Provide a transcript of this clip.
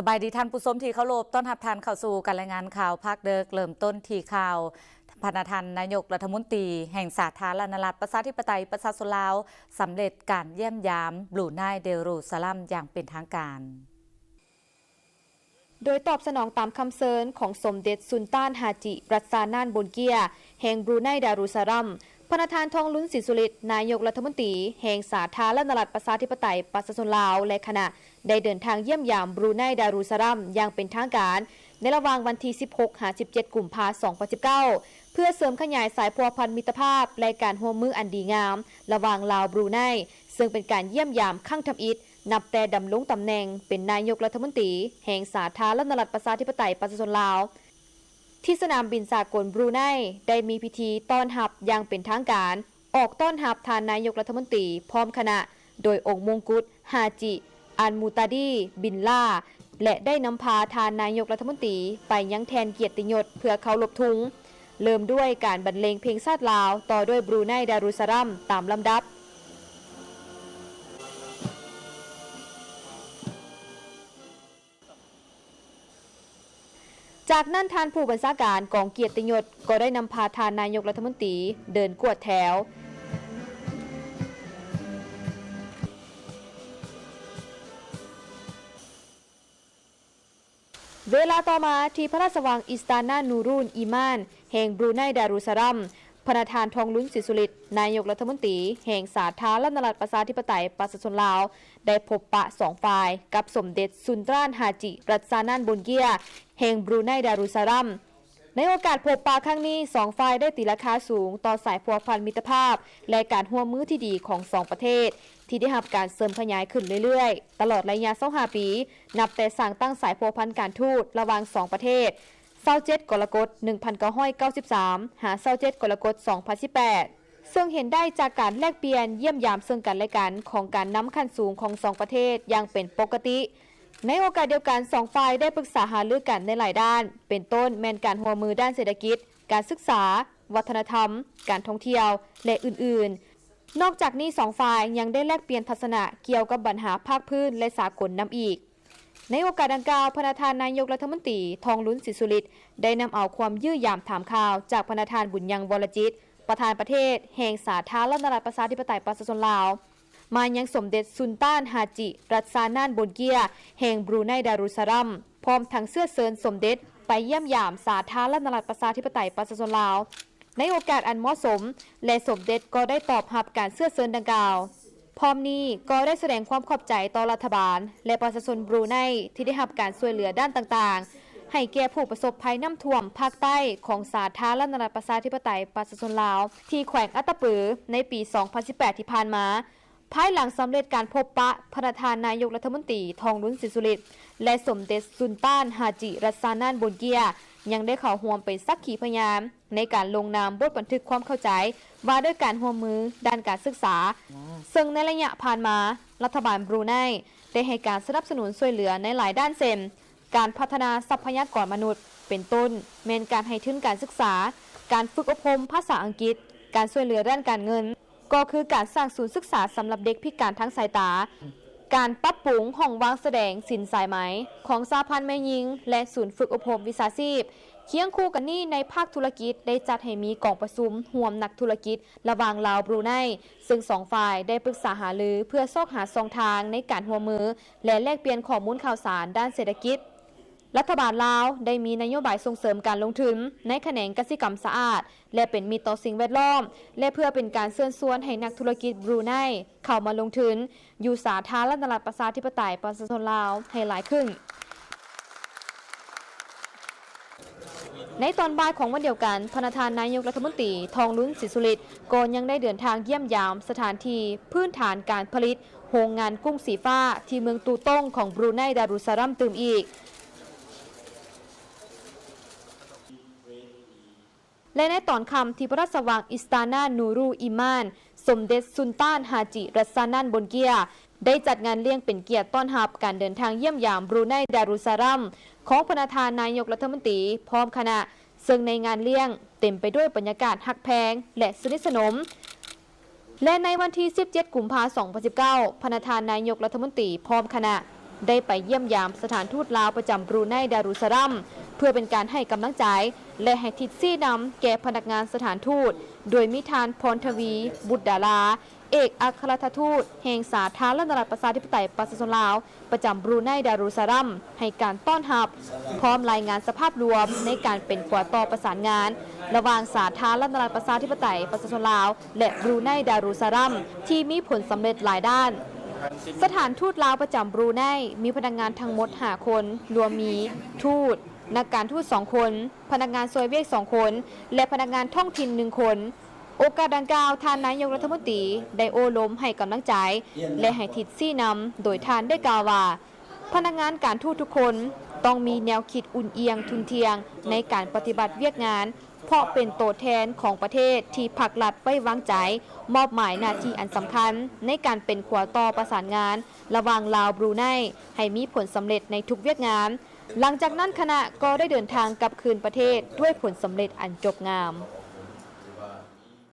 ສະບາຍດີທ່ານຜູ້ຊົມທີ່ເຄົາລົບ, ຕ້ອນຮັບທ່ານເຂົ້າສູ່ການລາຍງານຂ່າວພາກເດິກ. ເລີ່ມຕົ້ນທີ່ຂ່າວ, ພະນະທ່ານນາຍົກລັດຖະມົນຕີແຫ່ງສາທາລະນະລັດປະຊາທິປະໄຕປະຊາຊົນລາວ ສຳເລັດການຢ້ຽມຢາມບຣູໄນເດຣູຊາລັມຢ່າງເປັນທາງການ. ໂດຍຕອບສະໜອງຕາມຄຳເຊີນຂອງສົມເດັດສຸນຕານຮາຈິ ລັດຊານານໂບນເກຍ ແຫ່ງບຣູໄນດາຣູຊາລັມ, ພະນະທ່ານ ທອງລຸນ ສີສຸລິດ ນາຍົກລັດຖະມົນຕີແຫ່ງສາທາລະນະລັດປະຊາທິປະໄຕປະຊາຊົນລາວ ແລະ ຄະນະ ໄດ້ເດີນທາງຢ້ຽມຢາມບຣູໄນດາຣູຊາລັມຢ່າງເປັນທາງການ ໃນລະຫວ່າງວັນທີສິບຫົກ ຫາ ສິບເຈັດ ກຸມພາ ສອງພັນສິບເກົ້າ ເພື່ອເສີມຂະຫຍາຍສາຍພົວພັນມິດຕະພາບ ແລະ ການຮ່ວມມືອັນດີງາມລະຫວ່າງລາວ-ບຣູໄນ, ເຊິ່ງເປັນການຢ້ຽມຢາມຄັ້ງທຳອິດ ນັບແຕ່ດຳລົງຕຳແໜ່ງເປັນນາຍົກລັດຖະມົນຕີແຫ່ງສາທາລະນະລັດປະຊາທິປະໄຕປະຊາຊົນລາວ ທີ່ສະໜາມບິນສາກົນບຣູໄນ ໄດ້ມີພິທີຕ້ອນຮັບຢ່າງເປັນທາງການ, ອອກຕ້ອນຮັບທ່ານນາຍົກລັດຖະມົນຕີພ້ອມຄະນະ ໂດຍອົງມົງກຸດ ຮາຈິ ອັນມູຕາດີ ບິນລາ ແລະ ໄດ້ນຳພາທ່ານນາຍົກລັດຖະມົນຕີໄປຍັງແທ່ນກຽດຕິຍົດເພື່ອເຄົາລົບທຸງ, ເລີ່ມດ້ວຍການບັນເລງເພງຊາດລາວ ຕໍ່ດ້ວຍບຣູໄນດາຣູຊາລັມຕາມລຳດັບ. ຈາກນັ້ນທ່ານຜູ້ບັນຊາການກອງກຽດຕິຍົດກໍໄດ້ນຳພາທ່ານນາຍົກລັດຖະມົນຕີເດີນກວດແຖວ. ເວລາຕໍ່ມາທີ່ພະລາຊະວັງອິສຕານານູຣູນອີມານ ແຫ່ງບຣູໄນດາຣູຊາລັມ, ພະນະທ່ານ ທອງລຸນ ສີສຸລິດ ນາຍົກລັດຖະມົນຕີແຫ່ງສາທາລະນະລັດປະຊາທິປະໄຕປະຊາຊົນລາວ ໄດ້ພົບປະສອງຝ່າຍກັບສົມເດັດສຸນຕານຮາຈິ ລັດຊານານໂບນເກຍ ແຫ່ງບຣູໄນດາຣູຊາລັມ. ໃນໂອກາດພົບປະຄັ້ງນີ້, ສອງຝ່າຍໄດ້ຕີລາຄາສູງຕໍ່ສາຍພົວພັນມິດຕະພາບ ແລະ ການຮ່ວມມືທີ່ດີຂອງສອງປະເທດ ທີ່ໄດ້ຮັບການເສີມຂະຫຍາຍຂຶ້ນເລື້ອຍໆ ຕະຫຼອດໄລຍະຊາວຫ້າປີ ນັບແຕ່ສ້າງຕັ້ງສາຍພົວພັນການທູດລະຫວ່າງສອງປະເທດ ຊາວເຈັດ ກໍລະກົດ ໜຶ່ງພັນເກົ້າຮ້ອຍເກົ້າສິບສາມ ຫາ ຊາວເຈັດ ກໍລະກົດ ສອງພັນສິບແປດ ເຊິ່ງເຫັນໄດ້ຈາກການແລກປ່ຽນຢ້ຽມຢາມເຊິ່ງກັນ ແລະ ກັນຂອງການນຳຂັ້ນສູງຂອງສອງປະເທດຢ່າງເປັນປົກກະຕິ. ໃນໂອກາດດຽວກັນ, ສອງຝ່າຍໄດ້ປຶກສາຫາລືກັນໃນຫຼາຍດ້ານ, ເປັນຕົ້ນແມ່ນການຮ່ວມມືດ້ານເສດຖະກິດ, ການສຶກສາ, ວັດທະນະທຳ, ການທ່ອງທ່ຽວ ແລະ ອື່ນໆ. ນອກຈາກນີ້, ສອງຝ່າຍຍັງໄດ້ແລກປ່ຽນທັດສະນະກ່ຽວກັບບັນຫາພາກພື້ນ ແລະ ສາກົນນຳອີກ. ໃນໂອກາດດັ່ງກ່າວ, ພະນະທ່ານນາຍົກລັດຖະມົນຕີ ທອງລຸນ ສີສຸລິດ ໄດ້ນຳເອົາຄວາມຢ້ຽມຢາມຖາມຂ່າວຈາກພະນະທ່ານ ບຸນຍັງ ວໍລະຈິດ ປະທານປະເທດແຫ່ງສາທາລະນະລັດປະຊາທິປະໄຕປະຊາຊົນລາວ ມາຍັງສົມເດັດສຸນຕານຮາຈິ ລັດຊານານໂບນເກຍ ແຫ່ງບຣູໄນດາຣູຊາລັມ, ພ້ອມທັງເຊື້ອເຊີນສົມເດັດໄປຢ້ຽມຢາມສາທາລະນະລັດປະຊາທິປະໄຕປະຊາຊົນລາວ ໃນໂອກາດອັນເໝາະສົມ ແລະ ສົມເດັດກໍໄດ້ຕອບຮັບການເຊື້ອເຊີນດັ່ງກ່າວ. ພ້ອມນີ້ກໍໄດ້ສະແດງຄວາມຂອບໃຈຕໍ່ລັດຖະບານ ແລະ ປະຊາຊົນບຣູໄນ ທີ່ໄດ້ຮັບການຊ່ວຍເຫຼືອດ້ານຕ່າງໆ ໃຫ້ແກ່ຜູ້ປະສົບໄພນ້ຳຖ້ວມພາກໃຕ້ຂອງສາທາລະນະລັດປະຊາທິປະໄຕປະຊາຊົນລາວ ທີ່ແຂວງອັດຕະປື ໃນປີສອງພັນສິບແປດ ທີ່ຜ່ານມາ. ພາຍຫຼັງສຳເລັດການພົບປະ, ພະນະທ່ານນາຍົກລັດຖະມົນຕີ ທອງລຸນ ສີສຸລິດ ແລະ ສົມເດັດສຸນຕານຮາຈິ ລັດຊານານໂບນເກຍ ຍັງໄດ້ເຂົ້າຮ່ວມເປັນສັກຂີພະຍານ ໃນການລົງນາມບົດບັນທຶກຄວາມເຂົ້າໃຈວ່າດ້ວຍການຮ່ວມມືດ້ານການສຶກສາ, ເຊິ່ງໃນໄລຍະຜ່ານມາ, ລັດຖະບານບຣູໄນໄດ້ໃຫ້ການສະໜັບສະໜູນຊ່ວຍເຫຼືອໃນຫຼາຍດ້ານ ເຊັ່ນ ການພັດທະນາຊັບພະຍາກອນມະນຸດ, ເປັນຕົ້ນແມ່ນການໃຫ້ທຶນການສຶກສາ, ການຝຶກອົບຮົມພາສາອັງກິດ, ການຊ່ວຍເຫຼືອດ້ານການເງິນ, ກໍຄືການສ້າງສູນສຶກສາສຳລັບເດັກພິການທາງສາຍຕາ, ການປັບປຸງຫ້ອງວາງສະແດງສິນສາຍໄໝຂອງສະຫະພັນແມ່ຍິງ ແລະ ສູນຝຶກອົບຮົມວິຊາຊີບ. ຄຽງຄູ່ກັນນີ້, ໃນພາກທຸລະກິດໄດ້ຈັດໃຫ້ມີກອງປະຊຸມຮ່ວມນັກທຸລະກິດລະຫວ່າງລາວ-ບຣູໄນ, ເຊິ່ງສອງຝ່າຍໄດ້ປຶກສາຫາລືເພື່ອຊອກຫາຊ່ອງທາງໃນການຮ່ວມມື ແລະ ແລກປ່ຽນຂໍ້ມູນຂ່າວສານດ້ານເສດຖະກິດ. ລັດຖະບານລາວໄດ້ມີນະໂຍບາຍສົ່ງເສີມການລົງທຶນໃນຂະແໜງກະສິກຳສະອາດ ແລະ ເປັນມິດຕໍ່ສິ່ງແວດລ້ອມ ແລະ ເພື່ອເປັນການເຊີນຊວນໃຫ້ນັກທຸລະກິດບຣູໄນເຂົ້າມາລົງທຶນຢູ່ສາທາລະນະລັດປະຊາທິປະໄຕປະຊາຊົນລາວໃຫ້ຫຼາຍຂຶ້ນ. ໃນຕອນບ່າຍຂອງວັນດຽວກັນ, ພະນະທ່ານນາຍົກລັດຖະມົນຕີ ທອງລຸນ ສີສຸລິດ ກໍຍັງໄດ້ເດີນທາງຢ້ຽມຢາມສະຖານທີ່ພື້ນຖານການຜະລິດ ໂຮງງານກຸ້ງສີຟ້າທີ່ເມືອງຕູຕົງຂອງບຣູໄນດາຣູຊາລັມຕື່ມອີກ. ແລະ ໃນຕອນຄ່ຳທີ່ພະລາຊະວັງອິສຕານານູຣູອີມານ, ສົມເດັດສຸນຕານຮາຈິ ລັດຊານານ ໂບນເກຍ ໄດ້ຈັດງານລ້ຽງເປັນກຽດຕ້ອນຮັບການເດີນທາງຢ້ຽມຢາມບຣູໄນດາຣູຊາລັມຂອງພະນະທ່ານນາຍົກລັດຖະມົນຕີພ້ອມຄະນະ, ເຊິ່ງໃນງານລ້ຽງເຕັມໄປດ້ວຍບັນຍາກາດຮັກແພງ ແລະ ສະໜິດສະໜົມ. ແລະ ໃນວັນທີສິບເຈັດ ກຸມພາ ສອງພັນສິບເກົ້າ, ພະນະທ່ານນາຍົກລັດຖະມົນຕີພ້ອມຄະນະ ໄດ້ໄປຢ້ຽມຢາມສະຖານທູດລາວປະຈຳບຣູໄນດາຣູສາລັມ ເພື່ອເປັນການໃຫ້ກຳລັງໃຈ ແລະ ໃຫ້ທິດຊີ້ນຳແກ່ພະນັກງານສະຖານທູດ ໂດຍມີທ່ານ ພອນທະວີ ບຸດດາລາ ເອກອັກຄະລັດຖະທູດແຫ່ງສາທາລະນະລັດປະຊາທິປະໄຕປະຊາຊົນລາວ ປະຈຳບຣູໄນດາຣູສາລັມ ໃຫ້ການຕ້ອນຮັບ, ພ້ອມລາຍງານສະພາບລວມໃນການເປັນຂົວຕໍ່ປະສານງານ ລະຫວ່າງສາທາລະນະລັດປະຊາທິປະໄຕປະຊາຊົນລາວ ແລະ ບຣູໄນດາຣູສາລັມ ທີ່ມີຜົນສຳເລັດຫຼາຍດ້ານ. ສະຖານທູດລາວປະຈຳບຣູໄນ ມີພະນັກງານທັງໝົດຫ້າຄົນ, ລວມມີ ທູດ, ນັກການທູດສອງຄົນ, ພະນັກງານຊ່ວຍວຽກສອງຄົນ ແລະ ພະນັກງານທ້ອງຖິ່ນໜຶ່ງຄົນ. ໂອກາດດັ່ງກ່າວ, ທ່ານນາຍົກລັດຖະມົນຕີໄດ້ໂອ້ລົມໃຫ້ກຳລັງໃຈ ແລະ ໃຫ້ທິດຊີ້ນຳ, ໂດຍທ່ານໄດ້ກ່າວວ່າ ພະນັກງານການທູດທຸກຄົນຕ້ອງມີແນວຄິດອຸ່ນອຽງທຸ່ນທ່ຽງໃນການປະຕິບັດວຽກງານ, ເພາະເປັນໂຕແທນຂອງປະເທດທີ່ພັກລັດໄວ້ວາງໃຈ, ມອບໝາຍໜ້າທີ່ອັນສຳຄັນໃນການເປັນຂົວຕໍ່ປະສານງານລະຫວ່າງລາວ-ບຣູໄນ ໃຫ້ມີຜົນສຳເລັດໃນທຸກວຽກງານ. ຫຼັງຈາກນັ້ນຄະນະກໍໄດ້ເດີນທາງກັບຄືນປະເທດດ້ວຍຜົນສຳເລັດອັນຈົບງາມ.